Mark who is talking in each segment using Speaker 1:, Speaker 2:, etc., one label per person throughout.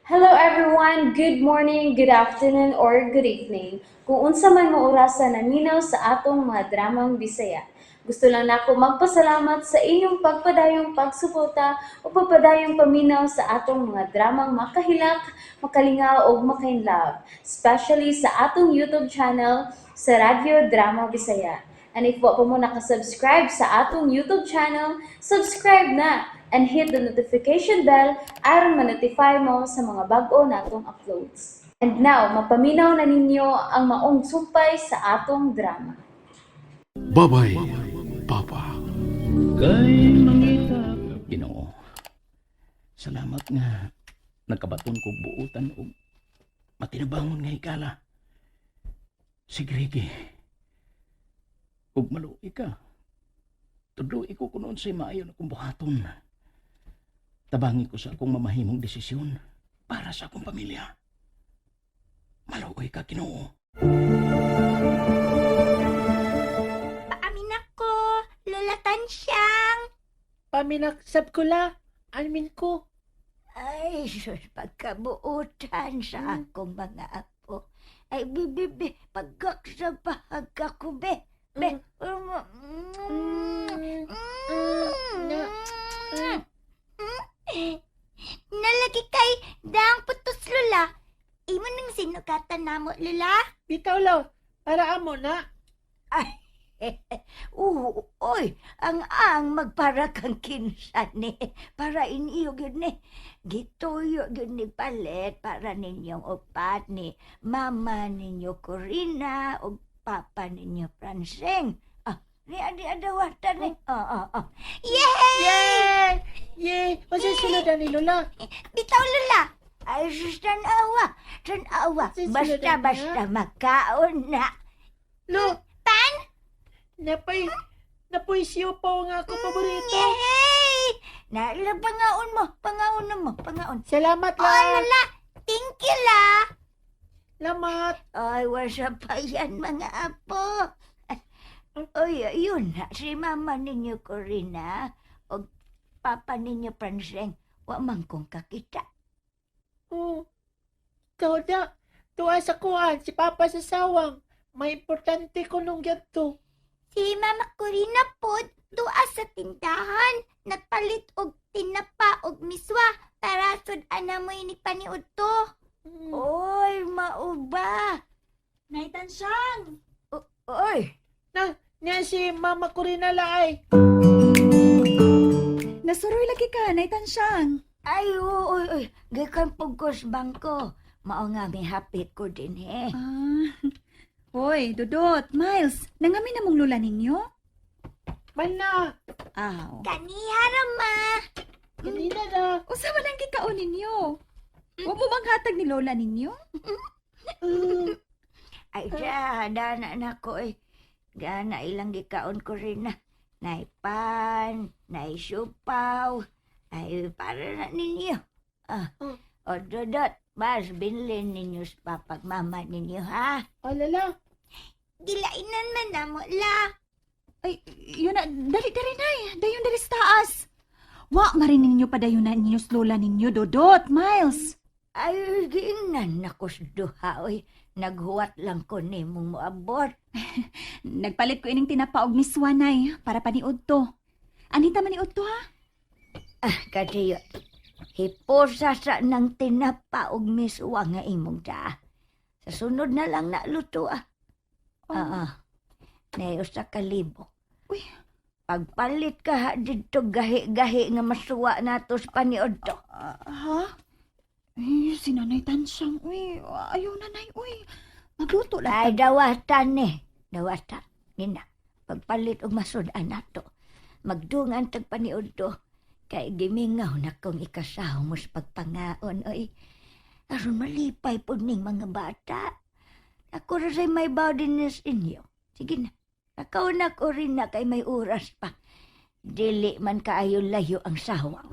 Speaker 1: Hello everyone! Good morning, good afternoon, or good evening. Kung unsa man mo orasa naminaw sa atong mga dramang Bisaya. Gusto lang nako magpasalamat sa inyong pagpadayong pagsuporta o pagpadayong paminaw sa atong mga dramang makahilak, makalingaw ug makainlove, especially sa atong YouTube channel sa Radyo Drama Bisaya. And if wa pa mo nakasubscribe sa atong YouTube channel, subscribe na and hit the notification bell aron ma-notify mo sa mga bag-o natong uploads. And now, mapaminaw na ninyo ang maong sumpay sa atong drama.
Speaker 2: Babay, Papa.
Speaker 3: Ginoo. Salamat nga nagkabaton kog buutan og matinabangon nga higala. Si Gregi. Ug maluoy ka. Tudloi ko kung unsay maayo na kong buhaton. Tabangi ko sa akong mamahimong desisyon para sa akong pamilya. Maluoy ka, Ginoo.
Speaker 4: Paamin ako, Lola Tansyang.
Speaker 5: Paminaksab ko la. Amin ko.
Speaker 6: Ay, sus, pagkabuutan sa akong mga apo. Ay, bibibi, pagkaksabahag ako, be. Be,
Speaker 5: Na,
Speaker 4: Nalagi kay daang putos, Lola. Imo nang sinugatan namo, Lola.
Speaker 5: Bitaw law. Para amo na.
Speaker 6: Ay, oo, oy, ang magpara kang kinsa ni. Para iniyo gyud ni. Gituyo gyud ni palit para ninyong upat ni mama ninyo Corina ug papa ninyo Francing. Ah, ni adi adawatan ni. Ah.
Speaker 4: Yay!
Speaker 5: Yay! Yay! Unsa sulod ni Lola?
Speaker 4: Bitaw, Lola.
Speaker 6: Ay, sus, tanawa. Tanawa.
Speaker 5: Sus,
Speaker 6: Basta,
Speaker 5: sulod na.
Speaker 6: basta, makaon na.
Speaker 5: Lo!
Speaker 4: Pan?
Speaker 5: Napay, napoy siyo pa nga ako paborito.
Speaker 4: Yay!
Speaker 6: Naila, pangaon mo. Pangaon na mo. Pangaon.
Speaker 5: Salamat
Speaker 4: Oh,
Speaker 5: la.
Speaker 4: Lola. Thank you, la.
Speaker 5: Lamat.
Speaker 6: Ay, wasa pa yan, mga apo. Oy, yun na. Si mama ninyo, Corina, o papa ninyo, Franceng, wa man kong kakita.
Speaker 5: Oh. Ikaw na. Tuwa sa kuan, si Papa sa sawang. May importante ko nung ganito.
Speaker 4: Si Mama Corina pod duа sa tindahan. Nagpalit og tinapa og miswa para sud ana mo ini paniud to.
Speaker 6: Oy, mauba.
Speaker 7: Nay Tansyang!
Speaker 6: Oy,
Speaker 5: Na, niya si Mama Corina laay.
Speaker 7: Nasuroy lagi ka, Nay Tansyang.
Speaker 6: Ay, oy, oy, gikan pug ko sa bangko. Mao nga may hapit ko din, eh.
Speaker 7: Ah. Hoy, Dudot, Miles, nangamin na mong lula ninyo?
Speaker 5: Man na.
Speaker 7: Aw.
Speaker 4: Kaniha ra ma.
Speaker 5: Kanina na.
Speaker 7: Usa man ang gikaon ninyo? Wa mo bang hatag ni lola ninyo?
Speaker 6: Ay, siya, dana na ko, eh. Gana ilang gikaon ko rin na. Naipan, naisupaw. Ay, para na ninyo. Ah, o, Dodot, bas, binlin ninyo sa papag mama ninyo, ha?
Speaker 5: Oh, lala.
Speaker 4: Gilainan man namo la.
Speaker 7: Ay, yun na, dali dali nay, dayon dali sa taas. Wa marin ninyo padayon na ninyo sa lola ninyo, Dodot, Miles.
Speaker 6: Ay, giingnan na ko sa duha, oy. Naghuwat lang ko ni mong moabot.
Speaker 7: Nagpalit ko ining tinapa og miswa, nay, para paniud to. Anita maniud to ha?
Speaker 6: Ah, kadiyot. Hiposa sa nang tinapa og miswa nga imong daa. Sa sunod na lang na luto, ah.
Speaker 7: Oh.
Speaker 6: Ah, ah. Nay 1,000.
Speaker 7: Uy.
Speaker 6: Pagpalit ka ha didto gahi-gahi nga masuwa nato sa paniod to.
Speaker 7: Ah, ha? Eh, si Nanay Tansyang, uy. Ayaw na, Nay, uy. Magluto lang.
Speaker 6: Ay dawatan ni. Dawatan. Nina, pagpalit og masud-an nato. Magdungan tag paniod to. Kay gimingaw na kong ikasaw mo sa pagpangaon oy. Aron malipay pud ning mga bata. Ako ra say may baw din sa inyo. Sige na. Nakaw na ko rin na kay may oras pa. Dili man kaayo layo ang sawang.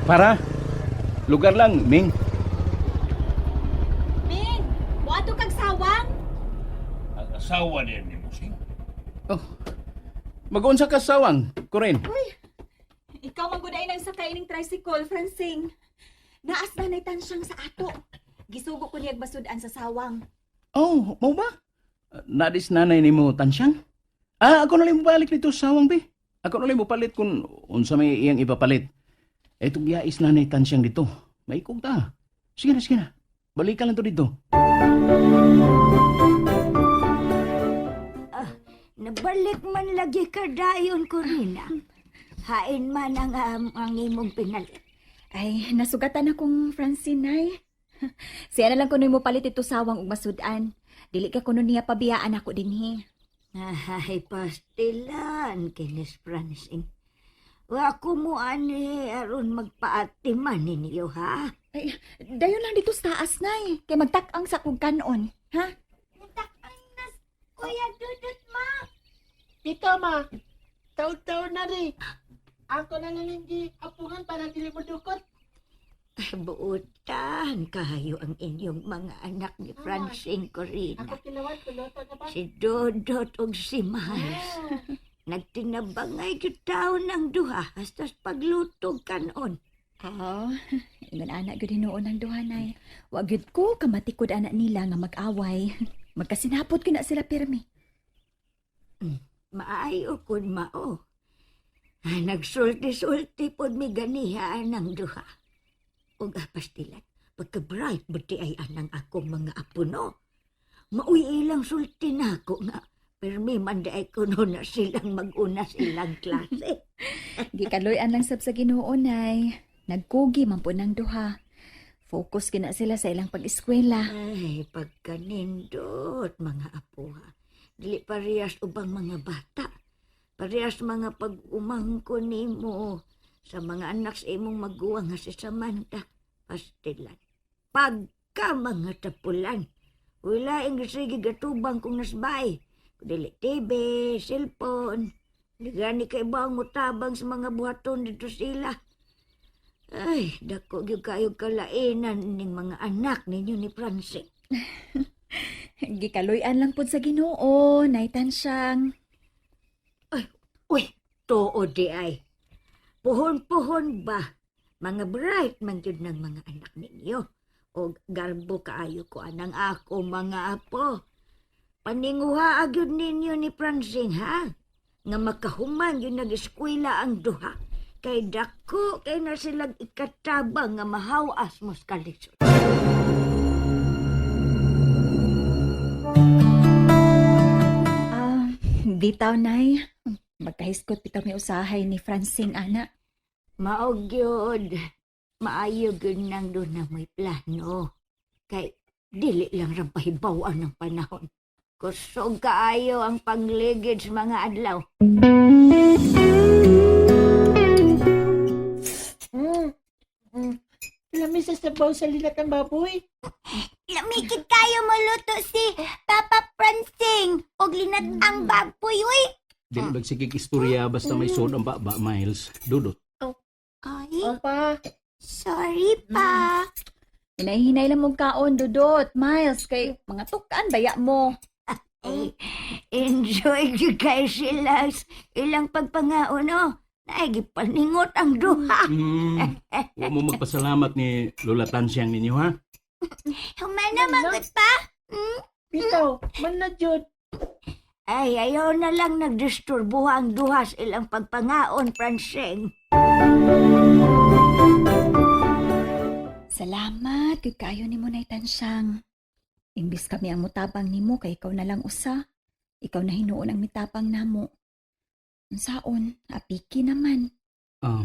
Speaker 3: Para, lugar lang, Ming.
Speaker 7: Ming, wato kag sawang?
Speaker 2: Ang asawa niya ni Musing.
Speaker 3: Oh, mag-unsa ka sawang, Corin.
Speaker 7: Ikaw man gud ay nang sakay ning tricycle, Francing. Naas na nay tansyang sa ato. Gisugo ko niyag basud-an sa sawang.
Speaker 3: Oh, mao ba? Nadis nanay nimo tansyang? Ah, ako na lang mobalik dito sa sawang be. Ako na lang mopalit kung unsa may iyang ipapalit. Etong yais nanay tansyang dito. Maikog ta. Sige na, sige na. Balikan lang to dito.
Speaker 6: Nabalik man lagi ka dayon, Corina. Hain man ang imong pinalit.
Speaker 7: Ay, nasugatan akong Francine, nay. Siya na lang kunoy mo palit ito sawang ug masud-an. Dili ka kuno niya pabiyaan ako dinhi.
Speaker 6: Ay, pastilan, kinis Francine. Wa ko mo ani aron magpaatiman ninyo, ha?
Speaker 7: Ay, dayon lang dito sa taas, nay. Kay magtak-ang sa kog kanon, ha?
Speaker 4: Natakang nas, Kuya Dudut, ma.
Speaker 5: Dito, ma. Taon-taon na rin. Ako na lang hindi apungan para dili mo dukot.
Speaker 6: Ay, buutan kayo ang inyong mga anak ni Francine, Corina.
Speaker 5: Ako kinawat, kuluto na ba?
Speaker 6: Si Dodot ug si Miles. Nagtinabangay gyud taon ang duha hasta paglutog kanon.
Speaker 7: Oo. Ingon ana gyud hinuon ang duha, nay. Wa gyud ko kamatikod ana nila nga mag-away. Magkasinapot gyud na sila pirmi.
Speaker 6: Maayo kun mao. Ah, nagsulti-sulti pod mi ganiha ang duha. Ug pastilan, pagka-bright buti ay anang akong mga apo no. Maoy ilang sulti nako nga. Permi man di ay kuno na silang mag-una silang klase.
Speaker 7: Gikaloy-an lang sab sa Ginoo, nay. Nagkugi man po ng duha. Focus gina sila sa ilang pag-eskwela.
Speaker 6: Ay, pagkanindot, mga apo ha. Dili parehas ubang mga bata. Parehas mga pag-umangko nimo sa mga anak sa imong maguwang nga si Samantha. Pastilan. Pagka mga tapulan. Wala ang sige gatubang kung nasbay. Dili TV, cellphone. Di gani kay bang mutabang sa mga buhaton dito sila. Ay, dako gyud kayo kalainan ning mga anak ninyo ni Francine.
Speaker 7: Gikaloy-an lang pod sa Ginoo, nay Tansyang.
Speaker 6: Uy, tuod di ay. Puhon-puhon ba? Mga bright man gyud ng mga anak ninyo. O garbo kaayo ko anang ako mga apo. Paninguha gyud ninyo ni Francine ha? Nga makahuman gyud nag-eskwela ang duha. Kay dako kay na silang ikatabang nga mahawas mos kalisod.
Speaker 7: Ah, bitaw, nay. Magkahiskot bitaw may usahay ni Francine ana.
Speaker 6: Mao gyud. Maayo gyud nang doon na may plano. Kay dili lang ra pahibaw-an ang panahon. Kusog kaayo ang pangligid sa mga adlaw.
Speaker 5: Lami sa sabaw sa linatang baboy.
Speaker 4: Lamikit kayo muluto si Papa Francing og linatang baboy, uy.
Speaker 3: Dili magsigig istorya basta may sod ang baba, Miles. Dudot.
Speaker 4: Ay,
Speaker 5: Opa.
Speaker 4: sorry pa.
Speaker 7: Hinay-hinay lang mong kaon, Dudot, Miles, kay mga tukan baya mo.
Speaker 6: Ay, enjoy gyud kay sila ilang pagpangaon no. Nagipaningot ang duha.
Speaker 3: Wa mo magpasalamat ni Lola Tansyang ninyo ha.
Speaker 4: Humana man gud pa.
Speaker 5: Bitaw, man na jud.
Speaker 6: Ay, ayaw na lang nagdisturbo ang duha sa ilang pagpangaon, Francine.
Speaker 7: Salamat gyud kaayo nimo nay Tansyang. Imbis kami ang mutabang nimo kay ikaw na lang usa. Ikaw na hinuon ang mitapang namo. Unsaon, apiki naman.
Speaker 3: Ah,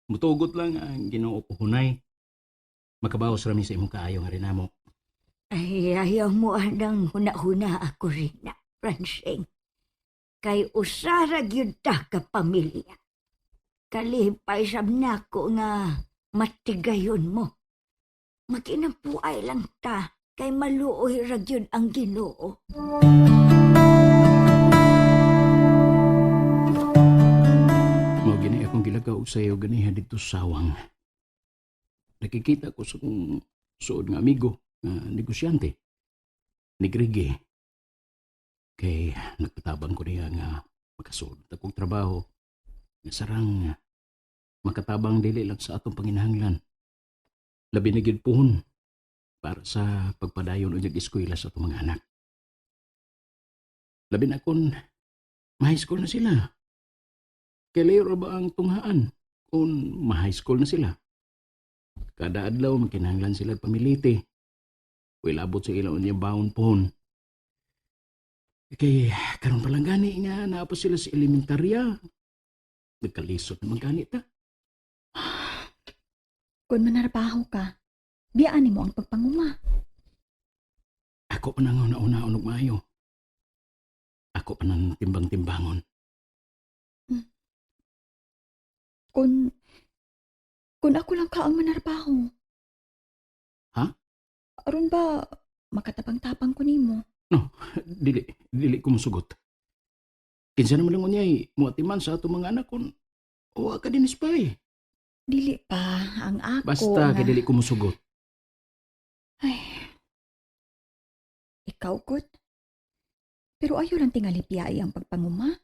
Speaker 3: mutugot lang ang Ginoo puhunay. Makabawas rami sa imong kaayo nga rinamo.
Speaker 6: Ay, ayaw mo anang huna-huna ako rin na, Francine. Kay usara gyud ta ka pamilya. Kalipay sab nako nga matigayon mo. Makinampuay lang ta kay maluoy ra gyud ang Ginoo.
Speaker 3: Mao gini akong gilakaw sa iyo ganiha dito sa sawang. Nakikita ko sa kong suod nga amigo nga negosyante ni Grigi. Kay nagpatabang ko niya nga makasuod akong trabaho nga sarang Makatabang dili lang sa atong panginahanglan. Labi na gyud puhon para sa pagpadayon unyag eskwela sa atong mga anak. Labi na kung ma-high school na sila. Kay layo ra ba ang tunghaan kung ma-high school na sila? Kada adlaw magkinahanglan sila og pamilite. Way labot sa ilang unya baon pohon. Kay karon pa lang gani nga naa pa sila sa elementarya. Nagkalisod naman gani ta.
Speaker 7: Kung manarbaho ka, biyaan nimo ang pagpanguma.
Speaker 3: Ako pa nang una-una og maayo. Ako pa nang timbang-timbangon.
Speaker 7: Kung ako lang ka ang manarbaho.
Speaker 3: Ha?
Speaker 7: Aron ba makatabang-tabang ko nimo?
Speaker 3: Dili, dili ko musugot. Kinsa naman lang unyay, muatiman sa atong mga anak kung wa ka din spy.
Speaker 7: Dili pa ang ako
Speaker 3: Basta
Speaker 7: nga
Speaker 3: kay dili ko musugot.
Speaker 7: Ay. Ikaw gud. Pero ayo lang tingali biyai ang pagpanguma.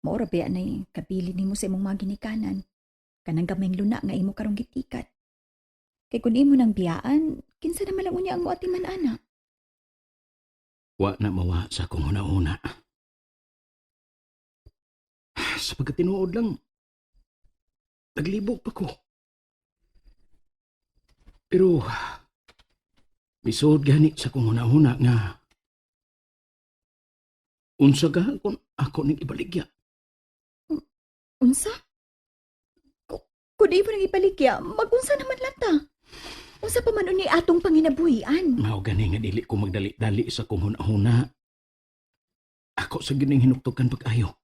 Speaker 7: Mao ra biya nay kabili nimo sa imong mga ginikanan. Kanang gamayng luna nga imo karong gitikat. Kay kun imo nang biyaan, kinsa naman lang unya ang moatiman ana?
Speaker 3: Wa na mawa sa akong una-una. Sa pagkatinuod lang, naglibog pa ko. Pero, misuod gani sa akong una-una nga unsa ka kung ako ning ibaligya.
Speaker 7: Unsa? Kung imo nang ibaligya, magunsa naman lang ta. Unsa pa man unya'y atong panginabuhian?
Speaker 3: Mao gani nga dili ko magdali-dali sa akong huna-huna. Ako sa gining hinuktukan pag-ayo.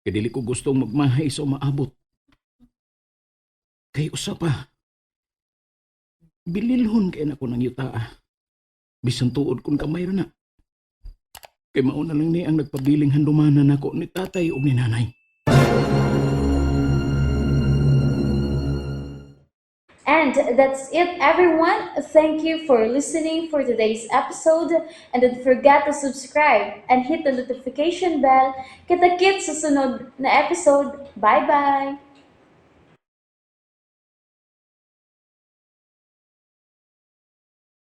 Speaker 3: Kay dili ko gustong magmahay sa umaabot. Kay usa pa. Bililhon kay nako ng yutaa. Bisan tuod kun kamay ra na. Kay mao na lang ni ang nagpabiling handumanan nako ni tatay ug ni nanay.
Speaker 1: And that's it, everyone. Thank you for listening for today's episode. And don't forget to subscribe and hit the notification bell. Kita-kits sa sunod na episode. Bye-bye!